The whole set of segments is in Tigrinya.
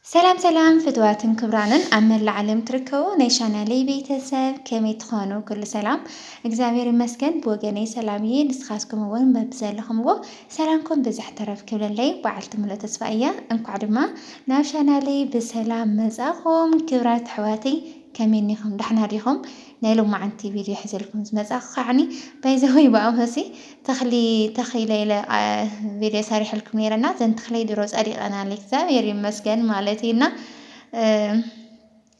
ሰላም ሰላም ፍትዋትን ክብራንን ኣብ መላእ ዓለም ትርከቡ ናይ ቻናለይ ቤተሰብ ከመይ ትኾኑ? ኩሉ ሰላም እግዚኣብሔር ይመስገን። ብወገነይ ሰላም እየ። ንስኻትኩም እውን በብዘለኹምዎ ሰላምኩም ብዝሕ ተረፍ ክብለለይ በዓልቲ ሙሉእ ተስፋ እየ። እንኳዕ ድማ ናብ ቻናለይ ብሰላም መጻኹም ክብራት ኣሕዋተይ። ከመይ እኒኹም? ዳሕና ዲኹም? ናይ ሎማዓንቲ ቪድዮ ሒዘልኩም ዝመጻኹ ከዓኒ ባይዘወይ ብኣምሆሲ ተኽሊ ተኺለ ኢለ ቪድዮ ሰሪሐልኩም ነይረና። ዘን ተኽለይ ድሮ ጸዲቐናል እግዚኣብሔር ይመስገን ማለት እዩ። እና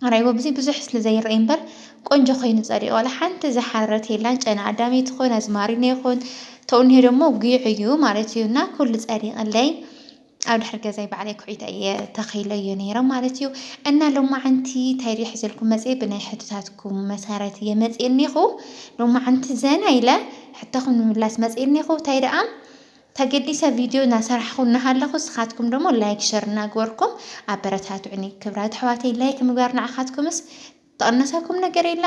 ኣራይዎ ብዙ ብዙሕ ስለ ዘይረኣይ እምበር ቆንጆ ኮይኑ ጸዲቑ፣ ዋላ ሓንቲ ዝሓረረት የላን። ጨና ኣዳም ይትኾን ኣዝማሪኖ ይኹን ተውኔ ደሞ ጉዕ እዩ ማለት እዩ። እና ኩሉ ጸዲቕለይ ኣብ ድሕሪ ገዛይ ባዕለይ ኩዒተ እየ ተኺለዮ ነይረ ማለት እዩ። እና ሎማዓንቲ እንታይ ድየ ሒዘልኩም መፅየ? ብናይ ሕቶታትኩም መሰረት እየ መፅየ እኒኹ። ሎማዓንቲ ዘና ኢለ ሕቶኹም ንምምላስ መፅየ እኒኹ። እንታይ ደኣ ተገዲሰ ቪድዮ እናሰራሕኹ እናሃለኹ ንስኻትኩም ደሞ ላይክ ሸር እናግበርኩም ኣበረታትዑኒ። ክብራት ኣሕዋተይ ላይክ ምግባር ንዓኻትኩምስ ተቐነሰኩም ነገር የላ።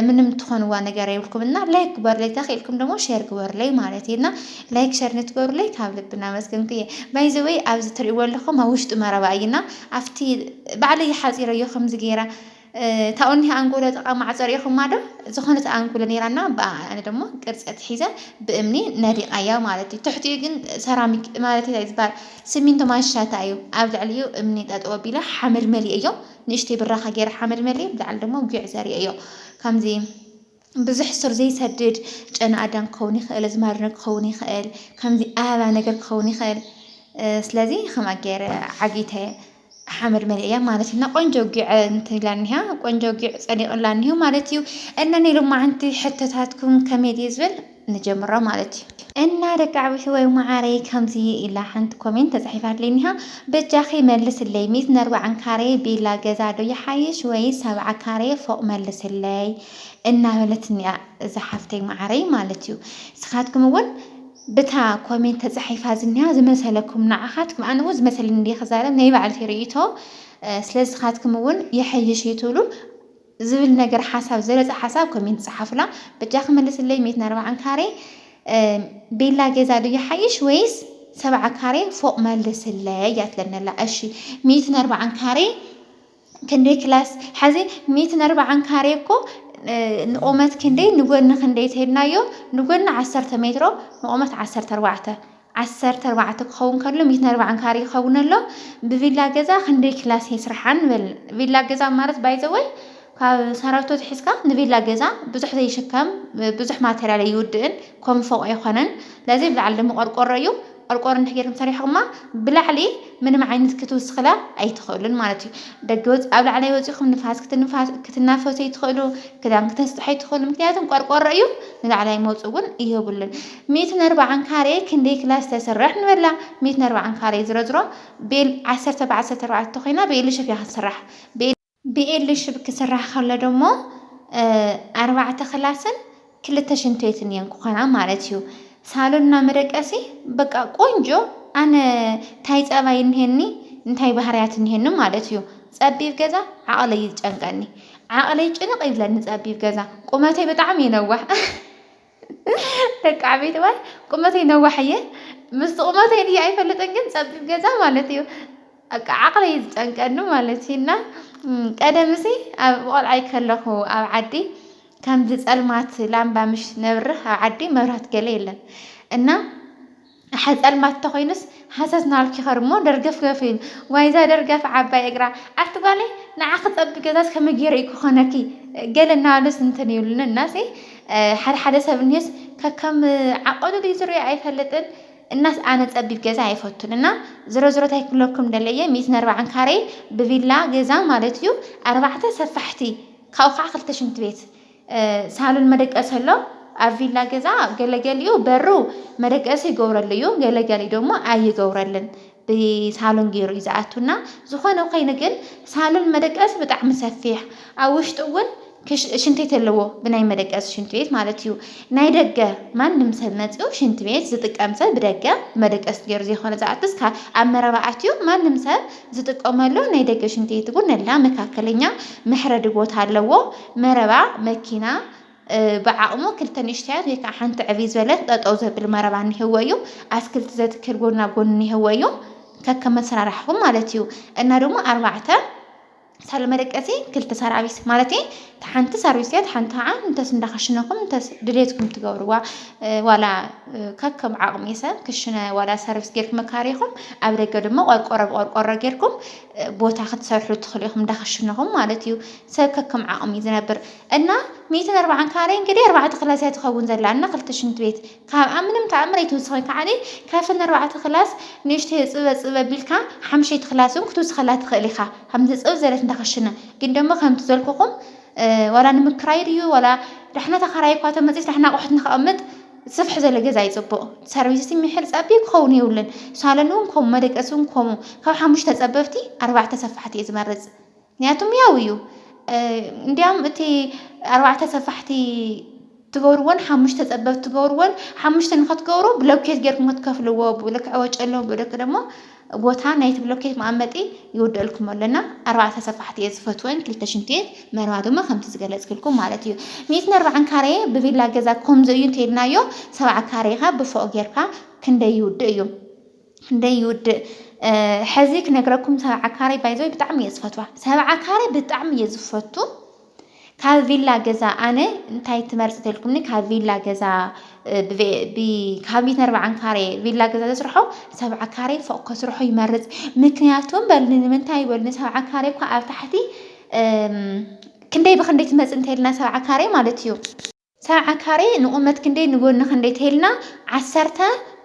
ምንም ትኾንዋ ነገር የብልኩም እና ላይክ ግበርለይ፣ ተኽኢልኩም ደሞ ሼር ግበርለይ ማለት እዩ። እና ላይክ ሸር ንትገብሩለይ ካብ ልቢ እናመስገንኩ እየ። ባይዘወይ ኣብዚ ትሪእዎ ኣለኹም ኣብ ውሽጢ መረባ እዩ እና ኣብቲ ባዕለይ ሓፂረዮ ከምዚ ገይረ ታኦኒ ኣንጎሎ ጥቓ ማዕፀር ኢኹም ማዶ ዝኾነት ኣንጎሎ ነይራና ብኣ ኣነ ደሞ ቅርፂ ኣትሒዘ ብእምኒ ነዲቓያ ማለት እዩ። ትሕቲኡ ግን ሰራሚክ ማለት እዩ ዝበሃል ሲሚንቶ ማሻታ እዩ። ኣብ ልዕሊኡ እምኒ ጠጠው ኣቢለ ሓመድ መሊኤዮ። ንእሽተይ ብራኸ ገይረ ሓመድ መሊኤ ብላዕሊ ደሞ ጒዕ ዘሪኤዮ። ከምዚ ብዙሕ ሱር ዘይሰድድ ጨና ኣዳም ክኸውን ይኽእል፣ ኣዝማሪኖ ክኸውን ይኽእል፣ ከምዚ ኣበባ ነገር ክኸውን ይኽእል። ስለዚ ከምኣ ገይረ ዓጊተ ሓመድ መሊኤያ ማለት እዩ። እና ቆንጆ ጒዕ እንትን ኢላ እኒሃ፣ ቆንጆ ጒዕ ጸዲቕላ እኒሁ ማለት እዩ። እና ናይ ሎማዓንቲ ሕቶታትኩም ከመይ ድዩ ዝብል ንጀምሮ ማለት እዩ። እና ደቂ ዓበይቲ ወይ መዓረይ ከምዚ ኢላ ሓንቲ ኮሜንት ተጻሒፋትለይ እኒሃ፣ በጃኺ መልስለይ፣ ሚእትን ኣርባዓን ካሬ ቤላ ገዛ ዶ ይሓይሽ ወይ ሰብዓ ካሬ ፎቕ መልስለይ እናበለት እኒኣ እዛ ሓፍተይ መዓረይ ማለት እዩ። ንስኻትኩም እውን ብታ ኮሜንት ተጻሒፋ ዝኒሃ ዝመሰለኩም ንዓኻትኩም፣ ኣነ እውን ዝመሰለኒ እንድየ ክዛረብ ናይ ባዕልተይ ርእይቶ። ስለዚ ንስኻትኩም እውን ይሐይሽ እዩ ትብሉ ዝብል ነገር ሓሳብ ዝበለጸ ሓሳብ ኮሜንት ጸሓፉላ። በጃኺ መልስለይ ሚእትን ኣርባዓን ካሬ ቤላ ገዛ ዶ ይሓይሽ ወይስ ሰብዓ ካሬ ፎቕ መልስለይ እያ ትብለና ኣላ። እሺ ሚእትን ኣርባዓን ካሬ ክንደይ ክላስ? ሕዚ ሚእትን ኣርባዓን ካሬ እኮ ንቑመት ክንደይ ንጎኒ ክንደይ ተይድናዮ ንጎኒ ዓሰርተ ሜትሮ ንቑመት ዓሰርተ ኣርባዕተ ዓሰርተ ኣርባዕተ ክኸውን ከሎ ሚእትን ኣርባዓን ካሬ ይኸውን ኣሎ። ብቪላ ገዛ ክንደይ ክላስ የስርሓ ንበል። ቪላ ገዛ ማለት ባይዘወይ ካብ ሰራቶ ትሒዝካ ንቪላ ገዛ ብዙሕ ዘይሽከም ብዙሕ ማተርያል ኣይውድእን ከም ፎቕ ኣይኮነን። ስለዚ ብላዕሊ ደሞ ቆርቆሮ እዩ። ቆርቆሮ እንድሕር ጌርኩም ሰሪሕኹማ ብላዕሊ ምንም ዓይነት ክትውስኽላ ኣይትኽእሉን ማለት እዩ። ደገ ወፅ ኣብ ላዕላይ ወፂኹም ንፋስ ክትንፋስ ክትናፈሱ ኣይትኽእሉ፣ ክዳን ክተስጥሑ ኣይትኽእሉ። ምክንያቱም ቆርቆሮ እዩ ንላዕላይ መውፅእ እውን የብሉን። ሚእትን ኣርባዓን ካሬ ክንደይ ክላስ ተስርሕ ንበላ? ሚእትን ኣርባዓን ካሬ ዝሮ ዝሮ ቤል ዓሰርተ ብዓሰርተ ኣርባዕተ ተኾይና ብኤል ሽብ እያ ክትስራሕ። ብኤል ሽብ ክስራሕ ከሎ ደሞ ኣርባዕተ ክላስን ክልተ ሽንቲ ቤትን እየን ክኾና ማለት እዩ። ሳሎንና መደቀሲ በቃ ቆንጆ። ኣነ እንታይ ጸባይ እኒሄኒ እንታይ ባህርያት እኒሄኒ ማለት እዩ። ጸቢብ ገዛ ዓቕለይ ይጨንቀኒ። ዓቕለይ ጭንቕ ይብለኒ ጸቢብ ገዛ። ቁመተይ ብጣዕሚ እዩ ነዋሕ። ደቂ ዓበይቲ እዋይ ቁመተይ ነዋሕ እየ። ምስቲ ቁመተይ ድየ ኣይፈልጥን ግን ጸቢብ ገዛ ማለት እዩ። በቃ ዓቕለይ እዩ ዝጨንቀኒ ማለት እዩ። እና ቀደምሲ ኣብ ቆልዓይ ከለኹ ኣብ ዓዲ ከምዚ ጸልማት ላምባ ምሽ ነብርህ ኣብ ዓዲ መብራት ገለ የለን እና ሓ ጸልማት ተኾይኑስ ሃሰስ ናልኪ ኸርሞ ደርገፍገፍ ኢሉ ዋይዛ ደርጋፍ ዓባይ እግራ ኣቲ ጓለይ ንዓኺ ጸቢ ገዛስ ከመይ ገይረ እዩ ክኾነኪ ገለ እናበሉስ እንትን ይብሉኒ እናሲ ሓደ ሓደ ሰብ እኒስ ከከም ዓቐኑ ድዩ ዝሪኦ ኣይፈልጥን እናስ ኣነ ጸቢብ ገዛ ኣይፈቱን እና ዝሮ ዝሮ ታይ ክብለኩም ደለየ ሚእትን ኣርባዓን ካሬ ብቪላ ገዛ ማለት እዩ ኣርባዕተ ሰፋሕቲ ካብኡ ከዓ ክልተ ሽንቲ ቤት ሳሎን መደቀሲ ኣሎ ኣብ ቪላ ገዛ ገለገሊኡ በሩ መደቀሲ ይገብረሉ እዩ ገለገሊኡ ደሞ ኣይገብረልን ብሳሎን ገይሩ እዩ ዝኣቱና ዝኾነ ኮይኑ ግን ሳሎን መደቀሲ ብጣዕሚ ሰፊሕ ኣብ ውሽጡ እውን ሽንት ቤት ኣለዎ ብናይ መደቀሲ ሽንት ቤት ማለት እዩ ናይ ደገ ማንም ሰብ መፂኡ ሽንት ቤት ዝጥቀም ሰብ ብደገ መደቀሲ ገይሩ ዘይኮነ ዝኣትስ ኣብ መረባ ኣትዩ ማንም ሰብ ዝጥቀመሉ ናይ ደገ ሽንት ቤት እውን ኣላ መካከለኛ መሕረዲ ቦታ ኣለዎ መረባ መኪና ብዓቕሙ ክልተ ንእሽተያት ወይ ከዓ ሓንቲ ዕብይ ዝበለት ጠጠው ዘብል መረባ እኒሀዎ እዩ ኣትክልቲ ዘትክል ጎና ጎኒ እኒሀዎ እዩ ከከም ኣሰራርሓኹም ማለት እዩ። እና ደግሞ ኣርባዕተ ሳሎን መደቀሲ፣ ክልተ ሰርቪስ ማለት እዩ። እታ ሓንቲ ሰርቪስ እያ፣ እታ ሓንቲ ከዓ እንተስ እንዳኸሽነኹም እንተስ ድሌትኩም ትገብርዋ፣ እ፣ ዋላ፣ እ፣ ከከም ዓቕሚ ሰብ ክሽነ ዋላ ሰርቪስ ጌርኩም መካሪኹም፣ ኣብ ደገ ድማ ቆርቆሮ ብቆርቆሮ ጌርኩም፣ እ፣ ቦታ ክትሰርሑ ትኽእሉ ኢኹም እንዳኸሽነኹም ማለት እዩ። ሰብ ከከም ዓቕሚ እዩ ዝነብር። እና ሚእትን ኣርባዓን ካሬ እንግዲህ ኣርባዕተ ክላስ እያ ትኸውን ዘላ እና ክልተ ሽንት ቤት። ካብኣ ምንም ተኣምር ኣይትውስኺ። ከዓኒ ካብተን ኣርባዕተ ክላስ ንእሽተይ ጽበ ጽበ ቢልካ ሓምሸይቲ ክላስ እውን ክትውስኸላ ትኽእል ኢኻ። ከምዚ ጽብብ ዘለት እንዳ ክሽነ። ግን ደሞ ከምቲ ዘልኩኹም፣ እ፣ ዋላ ንምክራይ ድዩ፣ ዋላ ዳሕና ተኻራይ እኳ ተመጺስ ዳሕና ኣቑሑት ንኸቐምጥ ስፍሕ ዘለ ገዛ እዩ ጽቡቕ። ሰርቪስ እቲ ምሕር ጸቢብ ክኸውን የብሉን። ሳሎን እውን ከምኡ፣ መደቀሲ እውን ከምኡ። ካብ ሓሙሽተ ጸበብቲ ኣርባዕተ ሰፋሕቲ እየ ዝመርጽ። ምክንያቱም ያው እዩ። እ፣ እንዲያውም እቲ ኣርባዕተ ሰፋሕቲ ትገብርዎን ሓሙሽተ ጸበብቲ ትገብርዎን፣ ሓሙሽተ ንኸትገብሩ ብሎኬት ጌርኩም ክትከፍልዎ፣ ብልክዕ ወጪ ኣለዎ፣ ብልክዕ ደሞ ቦታ ናይቲ ብሎኬት መቐመጢ ይውድአልኩም ኣሎ። እና ኣርባዕተ ሰፋሕቲ እየ ዝፈትወን፣ ክልተ ሽንቲ ቤት፣ መረባ ድማ ከምቲ ዝገለጽክልኩም ማለት እዩ። ሚእትን ኣርባዓን ካሬ ብቪላ ገዛ ከምዚ እዩ እንተኢልናዮ፣ ሰብዓ ካሬ ኸ ብፎቕ ጌርካ ክንደይ ይውድእ እዩ? ክንደይ ይውድእ? እ፣ ሕዚ ክነግረኩም፣ ሰብዓ ካሬ ባይዘወይ ብጣዕሚ እየ ዝፈትዋ። ሰብዓ ካሬ ብጣዕሚ እየ ዝፈቱ። ካብ ቪላ ገዛ ኣነ እንታይ ትመርጽ ተልኩምኒ፣ ካብ ቪላ ገዛ፣ እ፣ ብቬ-፣ ቢ-፣ ካብ ሚእትን ኣርባዓን ካሬ ቪላ ገዛ ዘስርሖ ሰብዓ ካሬ ፎቕ ከስርሖ ይመርጽ። ምክንያቱም በልኒ፣ ንምንታይ በልኒ፣ ሰብዓ ካሬ እኳ ኣብ ታሕቲ፣ እም፣ ክንደይ ብክንደይ ትመጽእ እንተልና ሰብዓ ካሬ ማለት እዩ። ሰብዓ ካሬ ንቑመት ክንደይ ንጎኒ ክንደይ ተይልና ዓሰርተ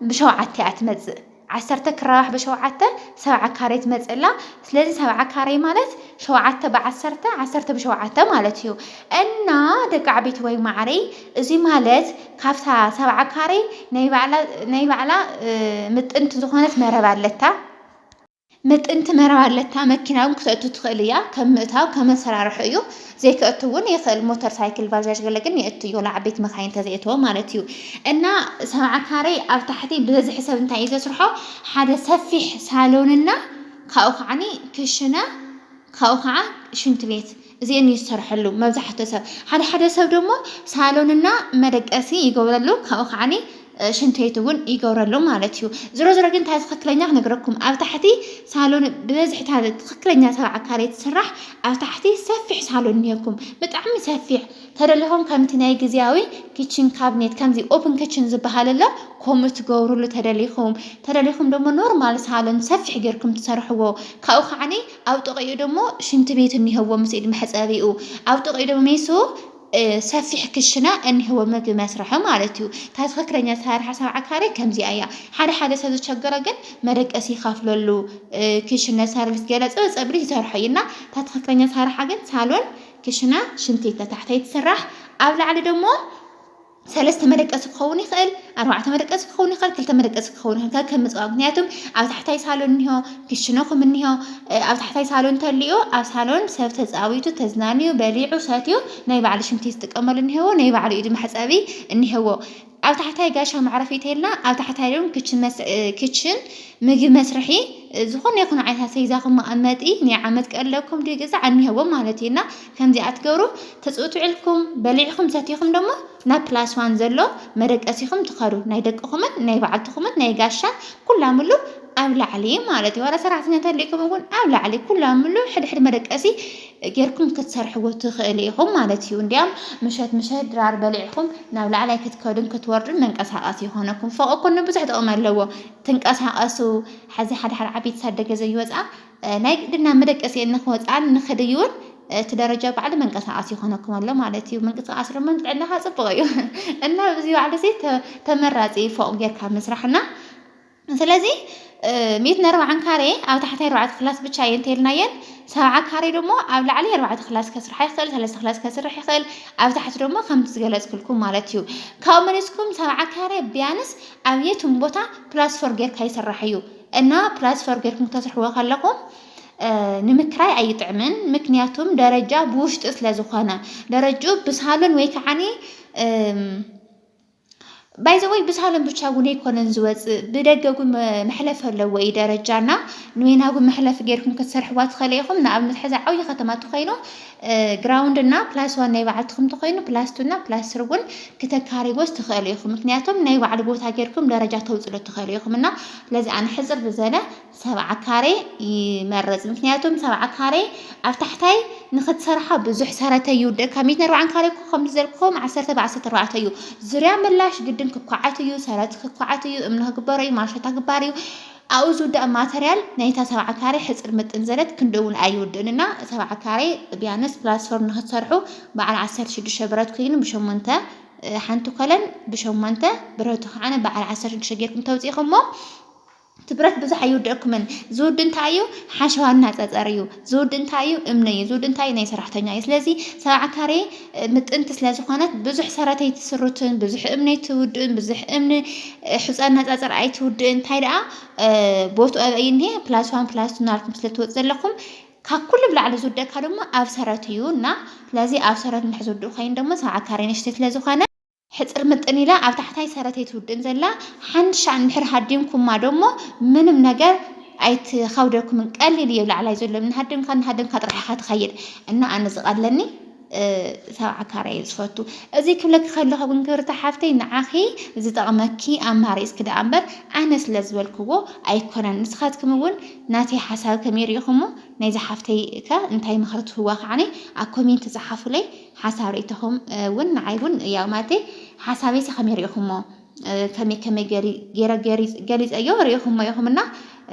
ብሸውዓተ እያ ትመጽእ። ዓሰርተ ክራባሕ ብሸውዓተ ሰብዓ ካሬ ትመጽእ ኣላ። ስለዚ ሰብዓ ካሬ ማለት ሸውዓተ ብዓሰርተ፣ ዓሰርተ ብሸውዓተ ማለት እዩ። እና ደቂ ዓበይቲ ወይ ማዕረይ፣ እዚ ማለት ካብታ ሰብዓ ካሬ ናይ ባዕላ፣ ናይ ባዕላ፣ እ፣ ምጥንቲ ዝኾነት መረብ ኣለታ። ምጥንቲ መረብ ኣለታ። መኪና እውን ክተእቱ ትኽእል እያ። ከም ምእታው ከም ኣሰራርሑ እዩ። ዘይከእቱ እውን ይኽእል። ሞተር ሳይክል፣ ባጃጅ ገለ ግን የእቱ እዩ። ወላ ዓበይቲ መካይን እንተዘይእተዎ ማለት እዩ። እና ሰብዓ ካሬ ኣብ ታሕቲ ብበዝሒ ሰብ እንታይ እዩ ዘስርሖ? ሓደ ሰፊሕ ሳሎንና ካብኡ ከዓኒ ክሽነ፣ ካብኡ ከዓ ሽንት ቤት። እዚአን እዩ ዝሰርሐሉ መብዛሕትኡ ሰብ። ሓደ ሓደ ሰብ ደሞ ሳሎንና መደቀሲ ይገብረሉ፣ ካብኡ ከዓኒ፣ እ፣ ሽንት ቤት እውን ይገብረሉ ማለት እዩ። ዝሮ ዝሮ ግን እንታይ ትኽክለኛ ክነግረኩም፣ ኣብ ታሕቲ ሳሎን ብበዝሒ እታ ትኽክለኛ ሰብዓ ካሬ ትስራሕ፣ ኣብ ታሕቲ ሰፊሕ ሳሎን እኒሀኩም፣ ብጣዕሚ ሰፊሕ። ተደሊኹም ከምቲ ናይ ግዝያዊ ኪችን ካብኔት፣ ከምዚ ኦፕን ኪችን ዝበሃል ኣሎ፣ ከምኡ ትገብሩሉ ተደሊኹም። ተደሊኹም ደሞ ኖርማል ሳሎን ሰፊሕ ጌርኩም ትሰርሕዎ። ካብኡ ከዓኒ ኣብ ጥቕኡ ደሞ ሽንት ቤት እኒሀዎ ምስ ኢድ መሕጸቢኡ። ኣብ ጥቕኡ ደሞ ሜሱ፣ እ፣ ሰፊሕ ክሽነ እኒሀዎ፣ ምግቢ መስርሒ ማለት እዩ። እታ ትኽክለኛ ኣሰራርሓ ሰብዓ ካሬ ከምዚኣ እያ። ሓደ ሓደ ሰብ ዝቸገሮ ግን መደቀሲ ይኸፍለሉ፣ እ፣ ክሽነ ሰርቪስ ገለ ጽብ-፣ ጸብሪ ይሰርሖ እዩ እና እታ ትኽክለኛ ኣሰራርሓ ግን ሳሎን፣ ክሽነ፣ ሽንቲ ቤት ታሕተይ ትስራሕ። ኣብ ላዕሊ ደሞ ሰለስተ መደቀሲ ክኸውን ይኽእል፣ ኣርባዕተ መደቀሲ ክኸውን ይኽእል፣ ክልተ መደቀሲ ክኸውን ይኽእል፣ ከከም ምጽዋዕ። ምክንያቱም ኣብ ታሕታይ ሳሎን እኒሆ፣ ክሽነኹም እኒሆ፣ እ፣ ኣብ ታሕታይ ሳሎን እንተልዩ፣ ኣብ ሳሎን ሰብ ተጻዊቱ፣ ተዝናንዩ፣ በሊዑ፣ ሰትዩ፣ ናይ ባዕሉ ሽንቲ ዝጥቀመሉ እኒሄዎ፣ ናይ ባዕሉ ኢዱ መሕጸቢ እኒሄዎ። ኣብ ታሕታይ ጋሻ መዕረፊ ተይልና፣ ኣብ ታሕታይ እውን ክችን መስ-፣ እ፣ ክችን ምግቢ መስርሒ፣ እ፣ ዝኾነ ይኹን ዓይነት ኣስቤዛኹም መቐመጢ ናይ ዓመት ቀለብኩም ድዩ ገዛ እኒሄዎ ማለት እዩ። እና ከምዚኣ ትገብሩ፣ ተጽውቱ ውዒልኩም፣ በሊዕኹም ሰቲኹም ደሞ ናብ ፕላስ ዋን ዘሎ መደቀሲኹም ትኸዱ። ናይ ደቅኹምን ናይ ባዕልትኹምን ናይ ጋሻን ኩላምሉ ኣብ ላዕሊ ማለት እዩ። ዋላ ሰራሕተኛ እንተሊእኩም እውን ኣብ ላዕሊ ኩላምሉ ሕድሕድ መደቀሲ ጌርኩም ክትሰርሕዎ ትኽእሉ ኢኹም ማለት እዩ። እንዲያም ምሸት ምሸት ድራር በሊዕኹም ናብ ላዕላይ ክትከዱን ክትወርዱን መንቀሳቐሲ ይኾነኩም። ፎቕ እኮ ንብዙሕ ጥቕሚ ኣለዎ። ትንቀሳቐሱ፣ ሕዚ ሓደ ሓደ ዓበይቲ ሳደገ ዘይወፃ፣ እ፣ ናይ ግድና መደቀሲ ንክወፃን ንክድይውን፣ እ፣ እቲ ደረጃ ባዕሉ መንቀሳቐሲ ይኾነኩም ኣሎ ማለት እዩ። ምንቅስቃስ ድማ ንጥዕናኻ ፅቡቕ እዩ። እና እዚ ባዕሉ ሲ ተ-፣ ተመራፂ ፎቕ ጌርካ ምስራሕና። ስለዚ፣ እ፣ ሚእትን ኣርባዓን ካሬ ኣብ ታሕታይ ኣርባዕተ ክላስ ብቻ እየን ተይልናየን። ሰብዓ ካሬ ደሞ ኣብ ላዕሊ ኣርባዕተ ክላስ ከስርሓ ይኽእል፣ ሰለስተ ክላስ ከስርሕ ይኽእል። ኣብ ታሕቲ ደሞ ከምቲ ዝገለጽክልኩም ማለት እዩ። ካብኡ መሊስኩም ሰብዓ ካሬ ቢያንስ ኣብ የትም ቦታ ፕላስ ፎር ጌርካ ይስራሕ እዩ። እና ፕላስ ፎር ጌርኩም ክተስርሕዎ ከለኹም፣ እ፣ ንምክራይ ኣይጥዕምን። ምክንያቱም ደረጃ ብውሽጢ ስለ ዝኾነ፣ ደረጅኡ ብሳሎን ወይ ከዓኒ፣ እም፣ ባይዘወይ ብሳሎን ብቻ እውን ኣይኮነን ዝወፅእ፣ ብደገ እውን መ- መሕለፊ ኣለዎ እዩ ደረጃ። እና ንበይና እውን መሕለፊ ጌርኩም ክትሰርሕዋ ትኽእሉ ኢኹም። ንኣብነት ሕዚ ዓብዪ ከተማ ተኾይኑ ግራውንድ እና ፕላስ ዋን ናይ ባዕልትኹም ተኾይኑ ፕላስ ቱ እና ፕላስ ስሪ እውን ክተካርይዎስ ትኽእሉ ኢኹም። ምክንያቱም ናይ ባዕሉ ቦታ ጌርኩም ደረጃ ተውፅሉ ትኽእሉ ኢኹም። እና ስለዚ ኣነ ሕፅር ብዘለ ሰብዓ ካሬ ይመርፅ። ምክንያቱም ሰብዓ ካሬ ኣብ ታሕታይ ንክትሰርሓ ብዙሕ ሰረተ ይውድእካ። ሚእትን ኣርባዓን ካሬ እኮ ከምዚ ዘልኩም ዓሰርተ ብዓሰርተ ኣርባዕተ እዩ። ዙርያ ምላሽ ግድን ክኳዓት እዩ፣ ሰረት ክኳዓት እዩ፣ እምኒ ክግበሮ እዩ፣ ማሸታ ክግባር እዩ። ኣብኡ ዝውዳእ ማተርያል ናይታ ሰብዓ ካሬ ሕፅር ምጥን ዘለት ክንዲ እውን ኣይውድእን። እና ሰብዓ ካሬ ቢያንስ ፕላትፎርም ንክትሰርሑ በዓል ዓሰርተ ሽዱሽተ ብረት ኮይኑ ብሸሞንተ ሓንቲ ኮለን ብሸሞንተ ብረቱ ከዓ በዓል ዓሰርተ ሽዱሽተ ጌርኩም ተውፅኢኹሞ። እቲ ብረት ብዙሕ ኣይውድእኩምን። ዝውድ እንታይ እዩ? ሓሸዋ እናፀፀር እዩ። ዝውድ እንታይ እዩ? እምኒ እዩ። ዝውድ እንታይ እዩ? ናይ ሰራሕተኛ እዩ። ስለዚ ሰብዓ ካሬ ምጥንቲ ስለ ዝኾነት ብዙሕ ሰረተይ ትስሩትን ብዙሕ እምነይ ትውድእን ብዙሕ እምኒ ሑፃ እናፀፀር ኣይትውድእን። እንታይ ደኣ ቦቱ ኣበይ እኒሄ? ፕላስ ዋን ፕላስ ቱ እናልኩም ስለ ትወፅ ዘለኹም ካብ ኩሉ ብላዕሊ ዝውደካ ድማ ኣብ ሰረት እዩ። እና ስለዚ ኣብ ሰረት እንድሕር ዝውድእ ኮይኑ ደግሞ ሰብዓ ካሬ ንእሽተይ ስለ ዝኾነ ሕፅር ምጥን ኢላ ኣብ ታሕታይ ሰረተይ ትውድእን ዘላ። ሓንሻዕ እንድሕር ሃዲምኩማ ደሞ ምንም ነገር ኣይትኸብደኩምን። ቀሊል እዩ ላዕላይ ዘሎ። እናሃደምካ እናሃደምካ ጥራሕ ኢኻ ትኸይድ። እና ኣነ ዝቐለኒ ሰብዓ ካሬ እየ ዝፈቱ። እዚ ክብለኪ ከለኹ ግን ክብርቲ ሓፍተይ ንዓኺ ዝጠቕመኪ ኣማሪፅኪ ደኣ እምበር ኣነ ስለ ዝበልክዎ ኣይኮነን። ንስኻትኩም እውን ናተይ ሓሳብ ከመይ ርኢኹሞ? ናይዚ ሓፍተይ ከ እንታይ ምኽሪ ትህዋ ከዓኒ ኣብ ኮሜንት ጸሓፉለይ። ሓሳብ ርእይቶኹም እውን ንዓይ እውን ያው ማለተይ ሓሳበይ ከመይ ርኢኹሞ? ከመይ ከመይ ገይረ ገሊፀዮ ርኢኹሞ ኢኹም እና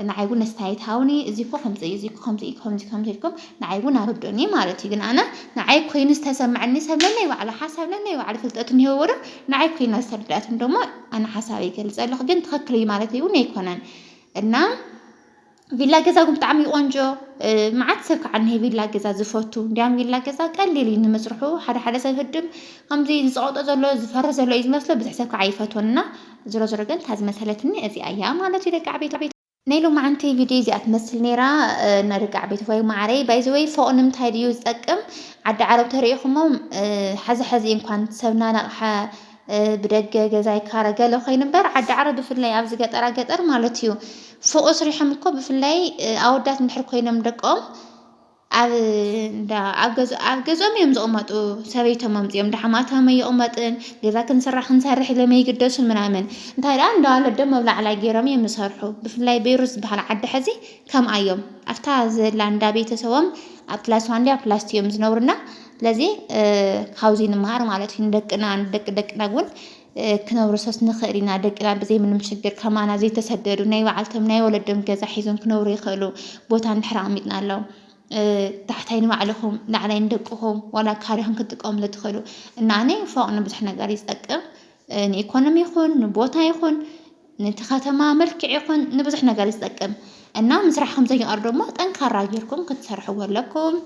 ንዓይ እውን ኣስተያየት ሃውኒ። እዚ እኮ ከምዚ እዩ፣ እዚ እኮ ከምዚ እዩ፣ ከምዚ ከምዚ ኢልኩም ንዓይ እውን ኣረድኡኒ ማለት እዩ። ግን ኣነ ንዓይ ኮይኑ ዝተሰማዐኒ ሰብ ነናይ ባዕሉ ሓሳብ ነናይ ባዕሉ ፍልጠት እንሂወዎ ዶ ንዓይ ኮይና ዝተረዳእትን ደሞ ኣነ ሓሳበይ ይገልፀ ኣለኹ። ግን ትኽክል እዩ ማለት እውን ኣይኮነን እና ቪላ ገዛ ግን ብጣዕሚ እዩ ቆንጆ። መዓት ሰብ ከዓ እኒሀ ቪላ ገዛ ዝፈቱ። እንዲያም ቪላ ገዛ ቀሊል እዩ ንምስርሑ። ሓደ ሓደ ሰብ ህድም ከምዚ ዝፀቐጦ ዘሎ ዝፈርህ ዘሎ እዩ ዝመስሎ። ብዙሕ ሰብ ከዓ ይፈትወን እና ዝሮ ዝሮ ግን እታ ዝመሰለትኒ እዚኣ እያ ማለት እዩ። ደቂ ዓበይቲ ናይ ሎማዓንቲ ቪድዮ እዚኣ ትመስል ነይራ። እና ደቂ ዓበይቲ ወይ ማዕረይ ባይዘወይ ፎቕ ንምንታይ ድዩ ዝጠቅም? ዓዲ ዓረብ ተሪኢኹሞም ሓዚ ሓዚ እንኳን ሰብና ናቕሓ ብደገ ገዛ ይካረ ገለ ኮይኑ እምበር ዓዲ ዓረብ ብፍላይ ኣብዚ ገጠራ ገጠር ማለት እዩ ፎቕ ስሪሖም እኮ ብፍላይ ኣወዳት እንድሕር ኮይኖም ደቆም ኣብ እንዳ ኣብ ገዝ ኣብ ገዝኦም እዮም ዝቕመጡ። ሰበይቶም ኣምጺኦም ደሓማቶም ኣይቕመጥን። ገዛ ክንስራሕ ክንሰርሕ ኢሎም ኣይግደሱን ምናምን። እንታይ ደኣ እንዳ ወለዶም ኣብ ላዕላይ ገይሮም እዮም ዝሰርሑ። ብፍላይ ቤይሩት ዝበሃል ዓዲ ሕዚ ከምኣ እዮም። ኣብታ ዘላ እንዳ ቤተሰቦም ኣብ ፕላስ ዋን ድያ ፕላስ ቱ እዮም ዝነብሩና። ስለዚ ካብዚ ንምሃር ማለት እዩ። ንደቅና ንደቂ ደቅና እውን ክነብርሶስ ንኽእል ኢና። ደቅና ብዘይ ምንም ሽግር ከማና ዘይተሰደዱ ናይ ባዕልቶም ናይ ወለዶም ገዛ ሒዞም ክነብሩ ይኽእሉ። ቦታ እንድሕር ኣቕሚጥናሎም ታሕታይ ንባዕልኹም ላዕላይ ንደቅኹም ዋላ ካሪኹም ክትጥቀምሉ ትኽእሉ። እና ኣነ ፎቕ ንብዙሕ ነገር እዩ ዝጠቅም። ንኢኮኖሚ ይኹን ንቦታ ይኹን ነቲ ከተማ መልክዕ ይኹን ንብዙሕ ነገር እዩ ዝጠቅም። እና ምስራሕ ከም ዘይቀር ደሞ ጠንካራ ጌርኩም ክትሰርሕዎ ኣለኩም።